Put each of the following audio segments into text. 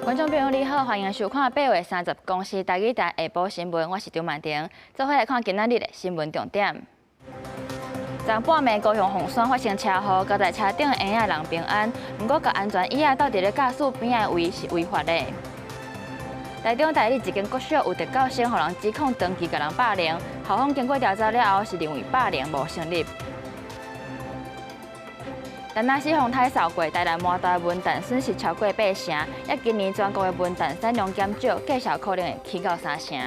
觀眾朋友你好，歡迎收看8月30公視台語台下晡新聞，我是張曼婷，做伙來看今仔日的新聞重點。昨半暝高雄鳳山發生車禍，交代車頂的嬰仔人平安，毋過共安全椅仔鬥佇咧駕駛邊仔的位是違法的。台中大里一間國小有特教生予人指控長期共人霸凌，校方經過調查了後是認為霸凌無成立。田納西風颱掃過，台南麻豆文旦損失超過八成，抑今年全國的文旦產量減少，價數可能會起到三成。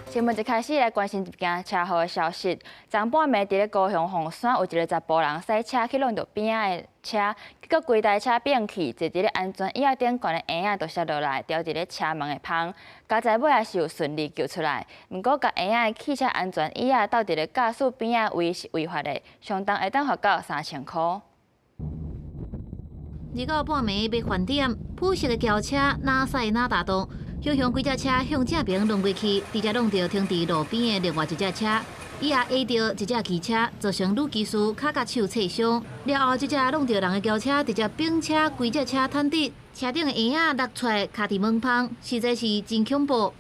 新聞一開始來關心一件車禍的消息。昨半暝佇咧高雄鳳山有一个查埔人駛車去挵著邊仔的車，結果規台車變去，坐佇咧安全椅仔頂懸的嬰仔就摔落來，牢佇咧車門的縫。佳哉尾仔是有順利救出來，毋過共嬰仔的汽車安全椅仔鬥佇咧駕駛邊仔位是違法的，相當會當罰到3000箍。29半暝欲翻點，普式的轎車哪駛哪踏動，雄雄規隻車向正爿挵過去，直接挵著停佇路邊的另外一隻車，伊也挨著一隻機車，造成女騎士跤佮手擦傷。了後，這隻挵著人的轎車直接反車，規隻車癱佇，車頂的嬰仔落出來，卡佇門縫，實在是真恐怖。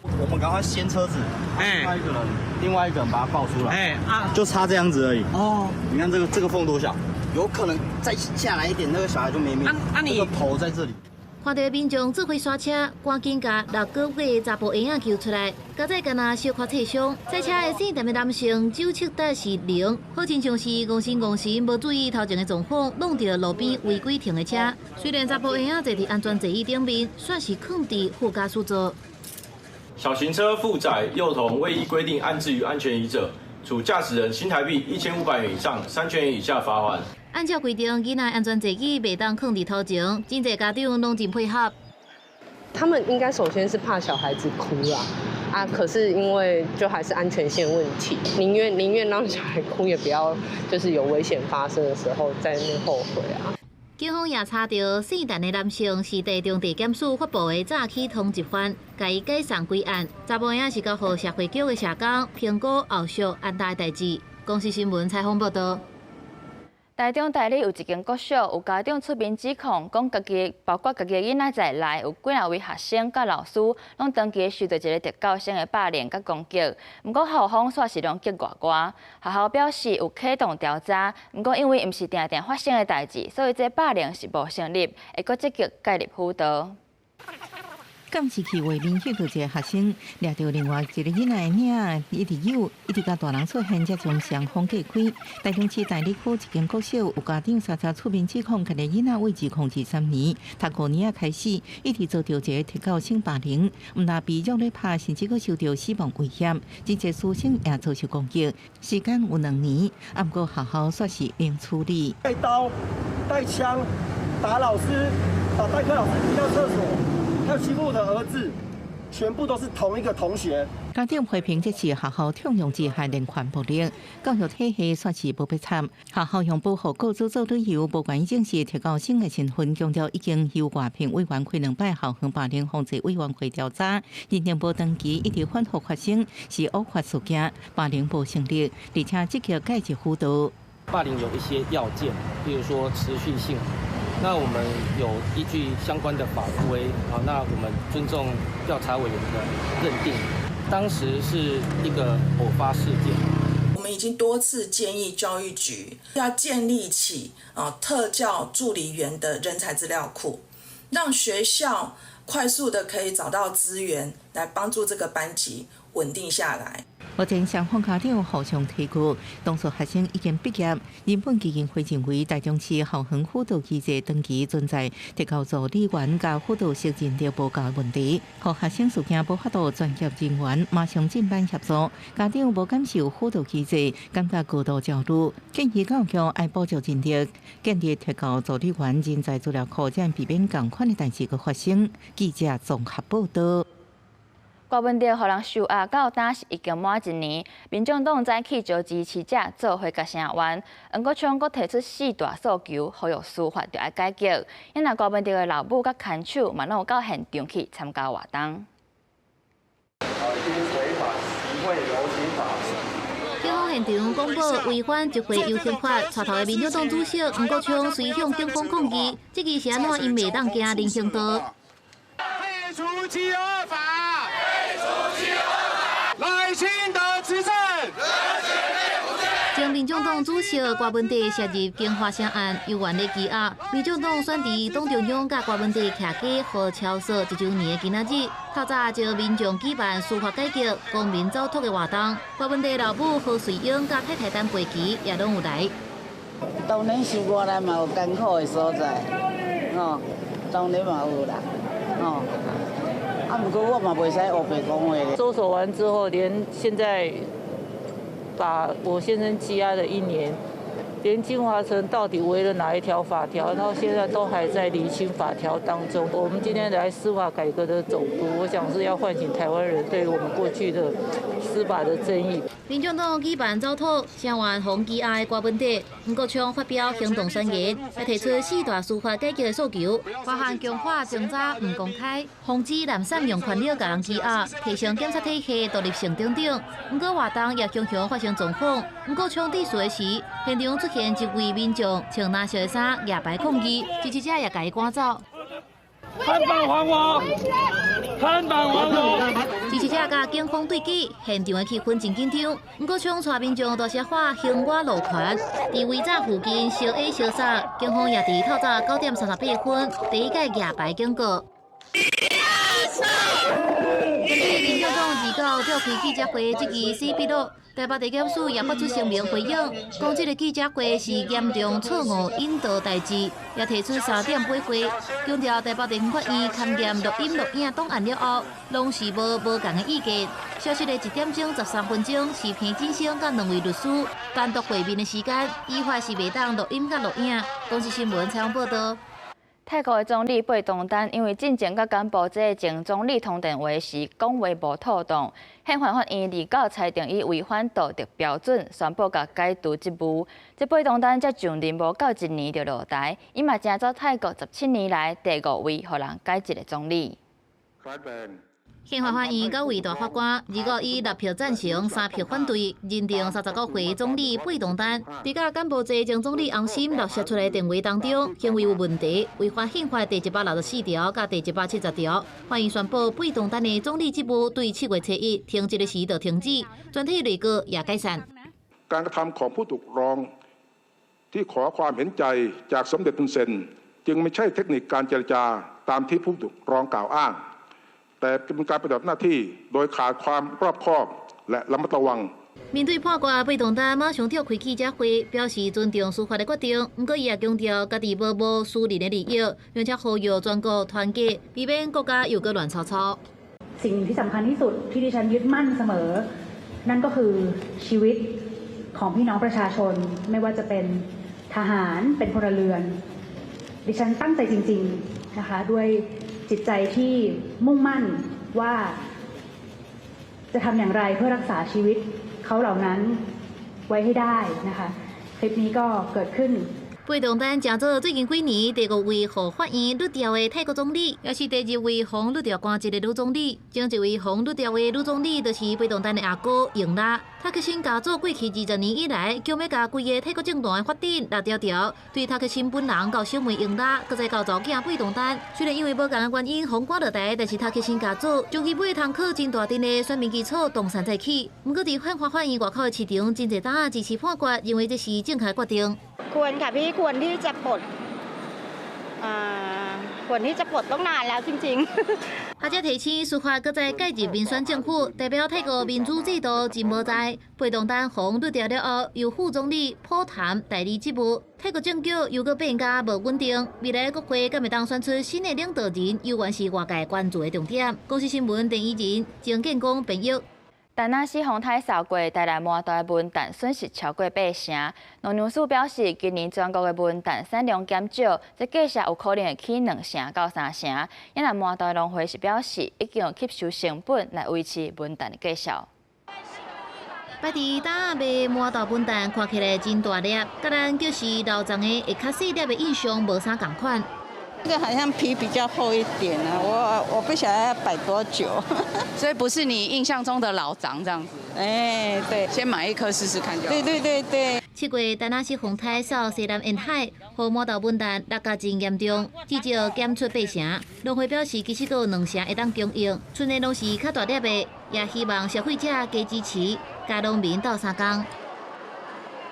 我們趕快掀車子，另外一個人，另外一個人把他抱出來，哎啊，就差這樣子而已。哦，你看這個縫多小，有可能再下來一點，那個小孩就沒命。啊你，這個頭在這裡。看著民眾做伙剎車，趕緊共6個月的查埔嬰仔救出來。佳哉干焦小可擦傷，駛車的姓陳的男性酒測值是零，好親像是戇神戇神，無注意頭前的狀況，挵著路邊違規停的車。雖然查埔嬰仔坐佇安全座椅頂面，煞是囥佇副駕駛座。小型車負載幼童未依規定安置於安全椅者，處駕駛人新台幣1500元以上3000元以下罰鍰。按照規定，囡仔安全座椅袂當囥佇頭前，真濟家長攏真配合。他們應該首先是怕小孩子哭啦，啊，可是因為就還是安全性問題，寧願讓小孩哭，也不要就是有危險發生的時候在那邊後悔啊。警方也查著姓陳的男性是台中地檢署發布的早起通緝犯，共伊解送歸案。查某嬰是交予社會局的社工評估後續安搭的代誌。公視新聞採訪報導。台中大里有一間國小，有家長出面指控，講家己包括家己的囡仔在內，有幾若位學生佮老師，攏長期受到一个特教生的霸凌佮攻擊。毋過校方煞是攏激外外，學校表示有啟動調查，毋過因為毋是定定發生的代誌，所以這霸凌是無成立，會閣積極介入輔導。監視器畫面翕著一个學生掠著另外一个囡仔的領，一直扭，一直共大人出現，才將雙方隔開。台中市大里區一間國小有家長三次出面指控，家己囡仔位置控制3年，讀五年仔開始，一直遭著一个特教生霸凌，毋但被虐咧拍，甚至閣受著死亡威脅，真濟師生也遭受攻擊。時間有2年，啊，毋過學校煞是零處理。帶刀、帶槍打老師，把代課老師逼到廁所。還有欺負我的兒子，全部都是同一個同學。家長批評這是學校縱容之下連環暴力，教育體系煞是無被參。學校用保護雇主做理由，無管伊是特教生的身份，強調已經由外聘委員開兩擺校園霸凌防治委員會調查，認定無長期一直反覆發生，是偶發事件，霸凌無成立，而且積極介入輔導。霸凌有一些要件，比如說持續性。那我們有依據相關的法規啊，那我們尊重調查委員的認定，當時是一個偶發事件。我們已經多次建議教育局要建立起啊特教助理員的人才資料庫，讓學校快速的可以找到資源來幫助這個班級穩定下來。目前雙方家長互相提告，當事學生已經畢業。人本基金會認為，台中市校園輔導機制長期存在特教助理員佮輔導師人力無夠問題，予學生事件無法度專業人員馬上進班協助，家長無感受輔導機制，感覺過度焦慮，建議教育局愛補助人力，建立特教助理員人才資料庫，才避免仝款的代誌閣發生。記者綜合報導。郭文哲予人收押到今是已經滿一年，民眾黨早起召支持者做伙共聲援，黃國昌閣提出四大訴求，呼籲司法著愛改革。因為郭文哲的老母佮牽手嘛，攏有到現場去參加活動。警方現場廣播違反集會遊行法，帶頭的民眾黨主席黃國昌隨向警方抗議，這個是按怎𪜶袂當行人行道。廢除七二法，廢除七二法，賴清德執政。前民眾黨主席郭文帝涉入京華城案，猶原咧羈押。民眾黨選佇黨中央佮郭文帝徛家予抄索一週年的今仔日，透早召民眾舉辦司法改革、公民走脫的活動。郭文帝老母何穗英佮太太陳佩琪也攏有來。當然生活來嘛有艱苦的所在，吼，當然嘛有啦，吼。啊，毋過我嘛袂使烏白講話。搜索完之後，連現在把我先生羈押了一年，連京華城到底違了哪一條法條，到現在都還在釐清法條當中。我們今天來司法改革的總督，我想是要喚醒台灣人對我們過去的司法的正義。民眾黨舉辦走討，聲援予羈押的郭文帝，黃國昌發表行動宣言，來提出四大司法改革的訴求，包含強化偵查毋公開，防止濫善用權力共人羈押，提升檢察體系獨立性等等。毋過活動也常常發生狀況。黃國昌致辭時，現場出現一位民眾穿藍色的衫舉牌抗議，支持者也共伊趕走。看板還我！看板還我！支持者佮警方對峙，現場的氣氛真緊張。黃國昌帶民眾大聲喊“還我路權”，佇圍閘附近相挨相殺，警方也佇透早9點38分第一擺舉牌警告。根據民眾黨29召開記者會，這支死筆錄，台北地檢署也發出聲明回應，講這个記者會是嚴重錯誤引導代誌，也提出三點悔過，強調台北地方法院勘驗錄音錄影檔案了後，攏是無無仝的意見。消失的1點鐘13分鐘是彭金生佮兩位律師單獨會面的時間，依法是袂當錄音佮錄影。公視新聞採訪報導。泰國的總理貝東丹因為進前佮柬埔寨前總理通電話時講話無妥當，憲法法院29裁定伊違反道德標準，宣布共解除職務。這貝東丹才上任無夠一年就落台，伊嘛成做泰國17年來第五位予人解職的總理。憲法法院九位大法官，29以六票贊成、三票反對，認定39歲總理貝東丹佇佮柬埔寨前總理洪森錄攝出來電話當中，行為有問題，違反憲法第164條佮第170條。法院宣布貝東丹的總理職務對7月初1停職的時就停止，全體內閣也解散。 การกระทำของผู้ถูกร้องที่ขอความเห็นใจจากสมเด็จฮุนเซนจึงไม่ใช่เทคนิคการเจรจาตามที่ผู้ถูกร้องกล่าวอ้างแต่เป็นการปฏิบัติหน้าที่โดยขาดความรอบคอบและระมัดระวัง 面對判決，貝東丹馬上召開記者會，表示尊重司法的決定。毋過，伊也強調家己無無私人的利益，並且呼籲全國團結，避免國家又閣亂糟糟。 สิ่งที่สำคัญที่สุดที่ดิฉันยึดมั่นเสมอ นั่นก็คือชีวิตของพี่น้องประชาชนไม่ว่าจะเป็นทหารเป็นพลเรือน ดิฉันตั้งใจจริงๆนะคะด้วยจิตใจที่มุ่งมั่นว่าจะทำอย่างไรเพื่อรักษาชีวิตเขาเหล่านั้นไว้ให้ได้นะคะคลิปนี้ก็เกิดขึ้น 貝東丹成做最近幾年第五位予法院律調的泰國總理，也是第二位予律調官職的女總理。前一位予律調的女總理就是貝東丹的阿哥英拉。塔克辛家族過去20年以來，強欲共規个泰國政壇的發展拉牢牢。對塔克辛本人到小妹英拉，閣再到查某囝貝東丹，雖然因為無仝的原因予趕落台，但是塔克辛家族將伊買通靠真大陣的選民基礎東山再起。毋過佇憲法法院外口的市場，真濟黨支持判決，認為這是正確決定。 ควรค่ะพี่ควรที่จะปลดควรที่จะปลดต้องนานแล้วจริงๆ 學者提醒，司法閣再介入民選政府，代表泰國民主制度真無在。貝東丹予律調了後，由副總理普譚代理職務。泰國政局又閣變加無穩定，未來國會敢會當選出新的領導人，猶原是外界關注的重點。公視新聞鄧以仁、鄭建功編譯。陳那四風颱掃過，台南麻豆的文旦損失超過八成。農糧署表示，今年全國的文旦產量減少，這價數有可能會起2成到3成。也若麻豆的農會是表示，已經有吸收成本來維持文旦的價數。擺佇擔仔賣麻豆文旦，看起來真大粒，佮咱叫是老欉的會較細粒的印象無啥仝款。這個好像皮比較厚一點啊，我不曉得要擺多久，所以不是你印象中的老欉這樣子。哎，對，先買一顆試試看就好。對對對對。7月，台南市風颱掃西南沿海，予滿豆文旦落甲真嚴重，至少減出八成。農會表示，其實閣有兩成會當供應，賰的攏是較大粒的，也希望消費者加支持，佮農民鬥相共。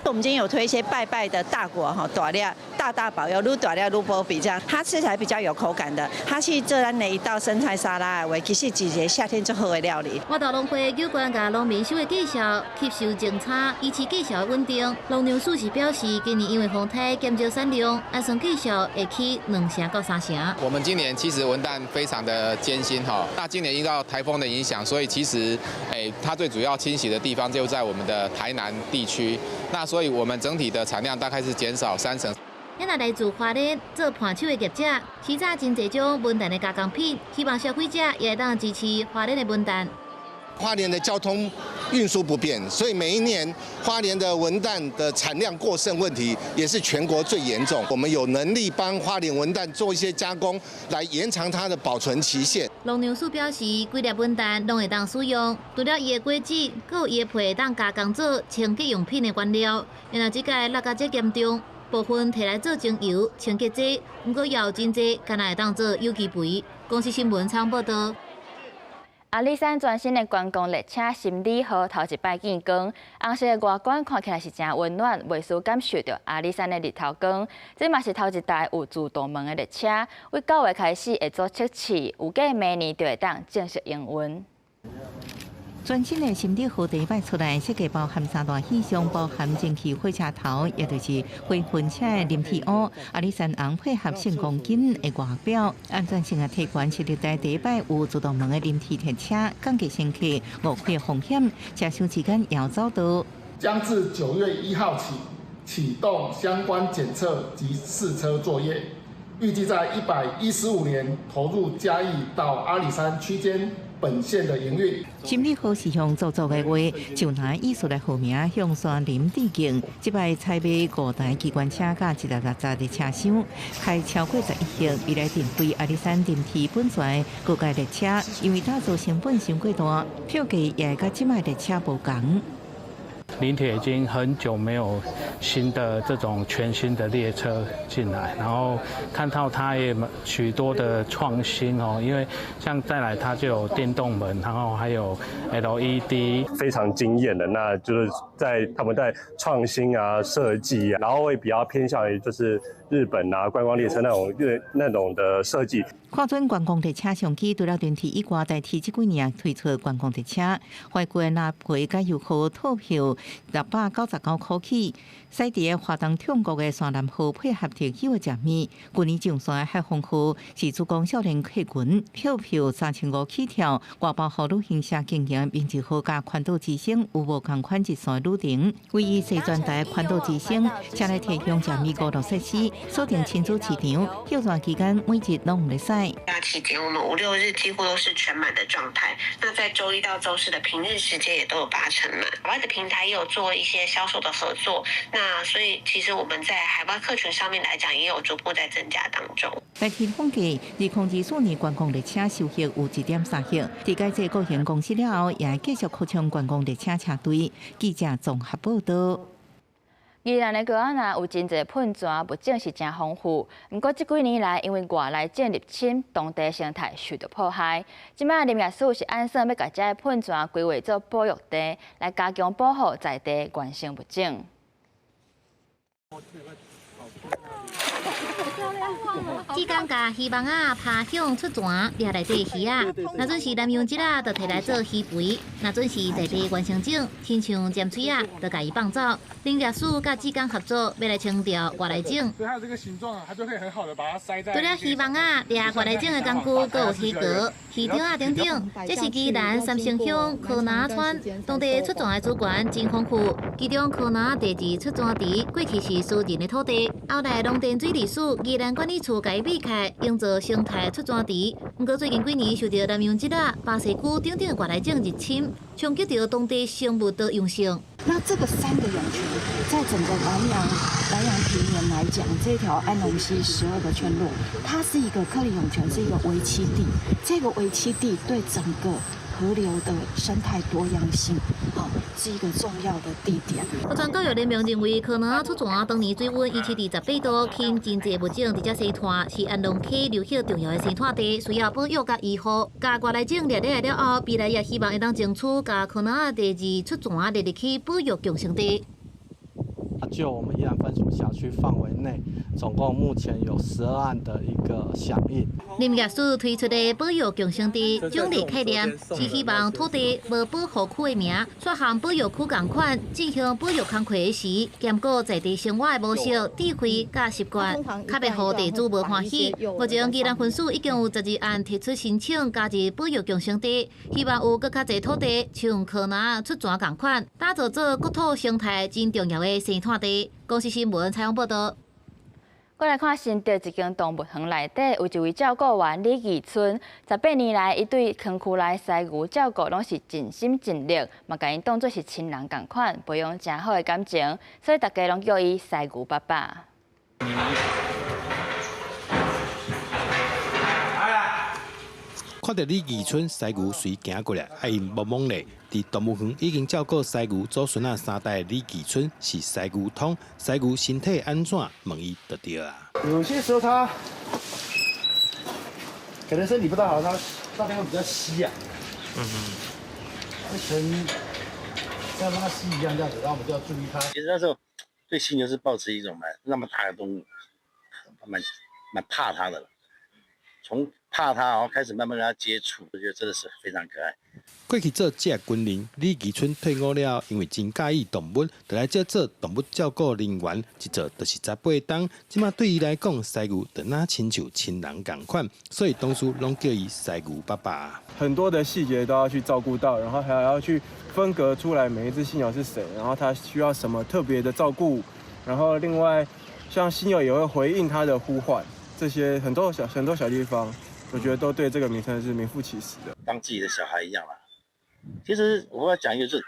我們今天有推一些拜拜的大果哈，大粒大大保佑，愈大粒愈保庇這樣，它吃起來比較有口感的。它是做咱的一道生菜沙拉的話，其實一個夏天最好的料理。滿豆農會有關共農民收的價數，吸收政策，維持價數穩定。農糧署是表示，今年因為風颱減少產量，按算價數會起2成到3成。我們今年其實文旦非常的艱辛哈，那今年遇到颱風的影響，所以其實它最主要侵襲的地方就在我們的台南地區，那所以我們整體的產量大概是減少3成。咱若來自花蓮做伴手的業者，起早真濟種文旦的加工品，希望消費者也會當支持花蓮的文旦。花蓮的交通運輸不便，所以每一年花蓮的文旦的產量過剩問題也是全國最嚴重。我們有能力幫花蓮文旦做一些加工，來延長它的保存期限。農糧署表示，規粒文旦攏會當使用，除了伊的果子，閣有伊的皮會當加工做清潔用品的原料。然後這屆落甲這嚴重，部分提來做精油、清潔劑，毋過也有真濟，敢若會當做有機肥。公視新聞採報導。阿里山全新的觀光列車心理號頭一擺見光，紅色的外觀看起來是誠溫暖，袂輸感受著阿里山的日頭光。這嘛是頭一台有自動門的列車，為9月開始會做測試，預計明年就會當正式營運。全新的心理號第一擺出來，設計包含三大意象，包含蒸汽火車頭，也就是回魂車的林鐵屋。阿里山紅配合聖光金的外表，安全性也提懸，是歷代第一擺有自動門的臨鐵列車，降低乘客誤開風險，車廂之間也有走道。將自9月1號起啟動相關檢測及試車作業，預計在115年投入嘉義到阿里山區間本線的營運。心理號是向做作的話，就拿藝術來號名向山林致敬。這擺採買五台機關車佮160個車廂，開超過11億，未來定位阿里山臨鐵本線高階列車，因為打造成本傷過大，票價也會佮這擺列車無仝。臨鐵已經很久沒有新的這種全新的列車進來，然後看到它也許多的創新哦，因為像再來它就有電動門，然後還有 LED，非常驚豔的。那就是在他們在創新啊設計啊，然後會比較偏向於就是日本啊觀光列車那種的設計。看準觀光列車商機，除了電梯以外，台鐵這幾年推出觀光列車，懷舊拉皮佮遊客套票699塊起，駛佇華東暢谷的山南號配合特有的食物。舊年上線的海風號是主攻少年客群，票票3500起跳，外包予旅行社經營明治號佮環島之星有無仝款一線旅程，位於西轉台環島之星，車內提供食物娛樂設施，鎖定親子市場，休假期間每日攏有咧駛。假期間，我們五六日幾乎都是全滿的狀態。那在週一到週四的平日時間也都有八成滿。海外的平台也有做一些銷售的合作，那所以其實我們在海外客群上面來講，也有逐步在增加當中。台鐵統計，2024年觀光列車收益有1.3億。佇改制國營公司了後，也會繼續擴充觀光列車車隊。記者綜合報道。宜蘭的高仔若有真濟噴泉，物種是誠豐富。毋過這幾年來，因為外來種入侵，當地生態受到破壞。這擺林業署是按算欲共這个噴泉規劃做保育地，來加強保護在地原生物種。志工共魚網仔拋向出泉掠內底魚仔，若準是南洋鯽仔，就提來做魚肥；若準是在地原生種，親像尖喙仔，就共伊放走。林業署佮志工合作，欲來清掉外來種。所以它這個形狀，它就可以很好的把它塞在。除了魚網仔掠外來種的工具，閣有魚鉤。市场啊等等，這是宜蘭三星鄉柯拿村當地出泉的資源真豐富，其中柯拿第二出泉池過去是私人的土地，後來農田水利署宜蘭管理處共伊買開，用做生態出泉池。毋過最近幾年受著南洋螆仔、巴西龜等等外來種入侵，衝擊著當地生物多樣性。那這個三個湧泉，在整個蘭陽平原來講，這條安農溪12個村落，它是一個蝌蚪湧泉，是一個維棲地。這個維棲地對整個河流的生態多樣性，是一個重要的地點。全國教育聯盟認為，柯拿出泉當年水溫維持佇18度，吸引真濟物種佇遮生湠，是安農溪流域重要的生態地，需要保育佮維護。共外來種列入來了後，未來也希望會當爭取共柯拿第二出泉列入去保育共生地。就我們宜蘭分署轄區範圍內，總共目前有12案的一個響應。林業署推出的保育共生地獎勵概念，是希望土地無保護區的名，煞和保育區仝款，進行保育工課時，兼顧在地生活的模式、智慧佮習慣，較袂予地主無歡喜。目前宜蘭分署已經有12案提出申請加入保育共生地，希望有閣較濟土地，像柯拿出泉仝款，打造做國土生態真重要的生態地。公視新聞採訪報導。過來看新竹一間動物園內底有一位照顧員李義春，18年來，伊對園區內犀牛照顧攏是盡心盡力，嘛共𪜶當做是親人仝款，培養誠好的感情，所以大家攏叫伊犀牛爸爸。看著李義春犀牛隨行過來，愛𪜶摸摸咧。佇動物園已經照顧犀牛祖孫仔三代的李義春是犀牛通，犀牛身體按怎問伊就對啊。有些時候它可能身體不大好，它大便會比較稀啊。嗯哼，會成像拉稀一樣這樣子，然後我們就要注意它。其實那時候對犀牛是抱持一種蠻那麼大的動物，蠻怕它的。從怕它，然後開始慢慢跟它接觸，我覺得真的是非常可愛。過去做職業軍人，李義春退伍了，因為真佮意動物，就來這做動物照顧人員，一做就是18冬。這馬對伊來講，犀牛就若親像親人仝款，所以同事攏叫伊犀牛爸爸。很多的細節都要去照顧到，然後還要去分隔出來每一隻犀牛是誰，然後它需要什麼特別的照顧，然後另外像犀牛也會回應它的呼喚。這些很多小地方，我覺得都對這個名稱是名副其實的，當自己的小孩一樣啦。其實我要講一個，就是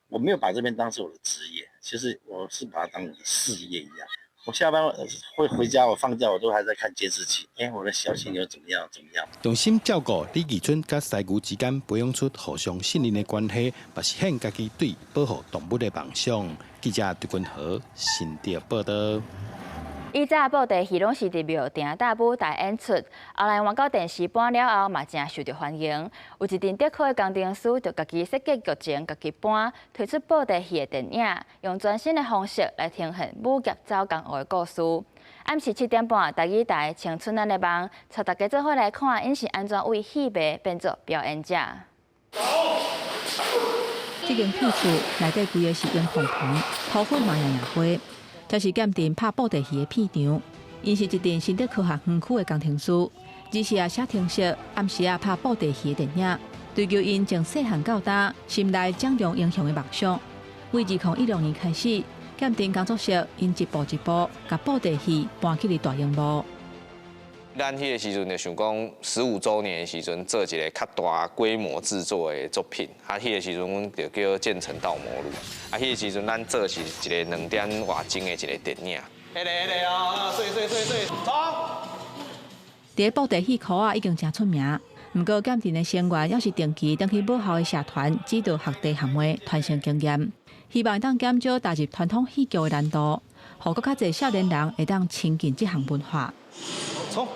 我沒有把這邊當成我的職業，其實我是把它當我的事業一樣。我下班會回家，我放假我都還在看監視器。欸，我的小犀牛怎麼樣？怎麼樣？用心照顧李義春佮犀牛之間培養出互相信任的關係，嘛是獻家己對保護動物的夢想。記者朱君和新竹報導。以早布袋戲攏是佇廟埕大舞台演出，後來換到電視搬了後，嘛誠受著歡迎。有一陣竹科的工程師就家己設計劇情，家己搬，推出布袋戲的電影，用全新的方式來呈現武俠走江湖的故事。暗時7點半，台語台《青春咱的夢》，帶大家做伙來看，𪜶是按怎為戲迷變做表演者。這間戲厝內底規个是螢幕棚，塗粉嘛樣樣花。這是鑑定拍布袋戲的片場，𪜶是一陣新竹科學園區的工程師，日時也寫程式，暗時也拍布袋戲的電影，追求𪜶從細漢到大心內掌中英雄的夢想。為2016年開始，鑑定工作室𪜶一步一步，共布袋戲搬去佇大螢幕。咱彼個時陣就想講，15週年的時陣做一個較大規模製作的作品。啊，彼個時陣阮就叫《劍城道魔錄》。啊，彼個時陣咱做是一個2點外鐘的一個電影。彼个彼个哦，水水水水，衝！佇咧布袋戲箍仔已經誠出名，毋過鑑定的成員猶是定期轉去母校的社團指導學弟學妹傳承經驗，希望會當減少踏入傳統戲劇的難度，予閣較濟少年人會當親近這項文化。衝！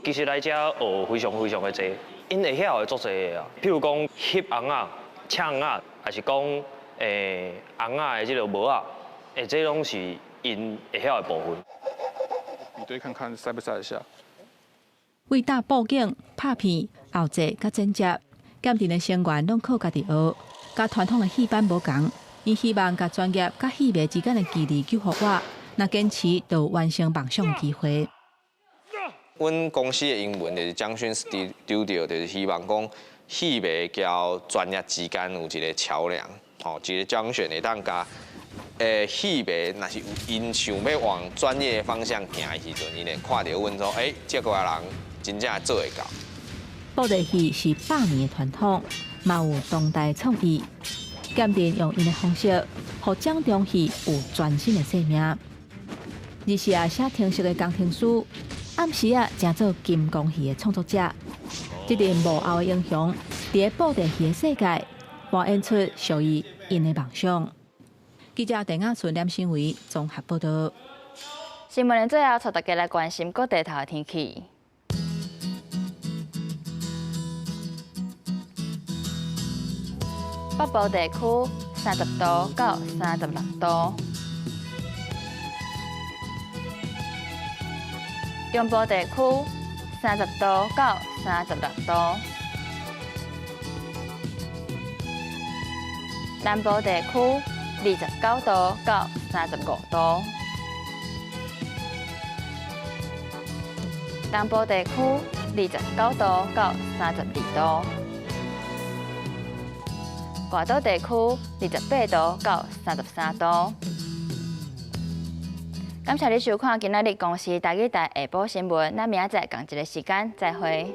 其實來遮學非常非常的濟，𪜶會曉的足濟的啊，譬如講翕尪仔、搶尪仔，還是講尪仔的這個帽仔，這攏是𪜶會曉的部分。比對看看塞不塞得下。為搭布景、拍片、後製佮剪接，鑑定的成員攏靠家己學，佮傳統的戲班無仝。𪜶希望共專業佮戲迷之間的距離救予我，若堅持，就有完成夢想的機會。阮公司的英文就是 Junction Studio，就是希望講戲迷佮專業之間有一個橋梁，吼，一個 junction 會當共戲迷，若是有𪜶想欲往專業的方向行的時陣，𪜶會看著阮說，欸，這個人真正做會到。布袋戲是百年的傳統，嘛有當代創意，鑑定用𪜶的方式，予掌中戲有全新的生命。而是啊，寫程式的工程師，暗時啊，成做金剛戲的創作者。這陣幕後的英雄，佇咧布袋戲的世界，扮演出屬於𪜶的夢想。記者鄧亞純、連新偉綜合報道。新聞的最後，帶大家來關心各地頭的天氣。北部地區30度到36度，中部地區30度到36度，南部地區29度到35度，東部地區29度到32度，外島地區28度到33度。感謝你收看今仔日公視台語台下晡新聞，咱明仔載仝一个時間再會。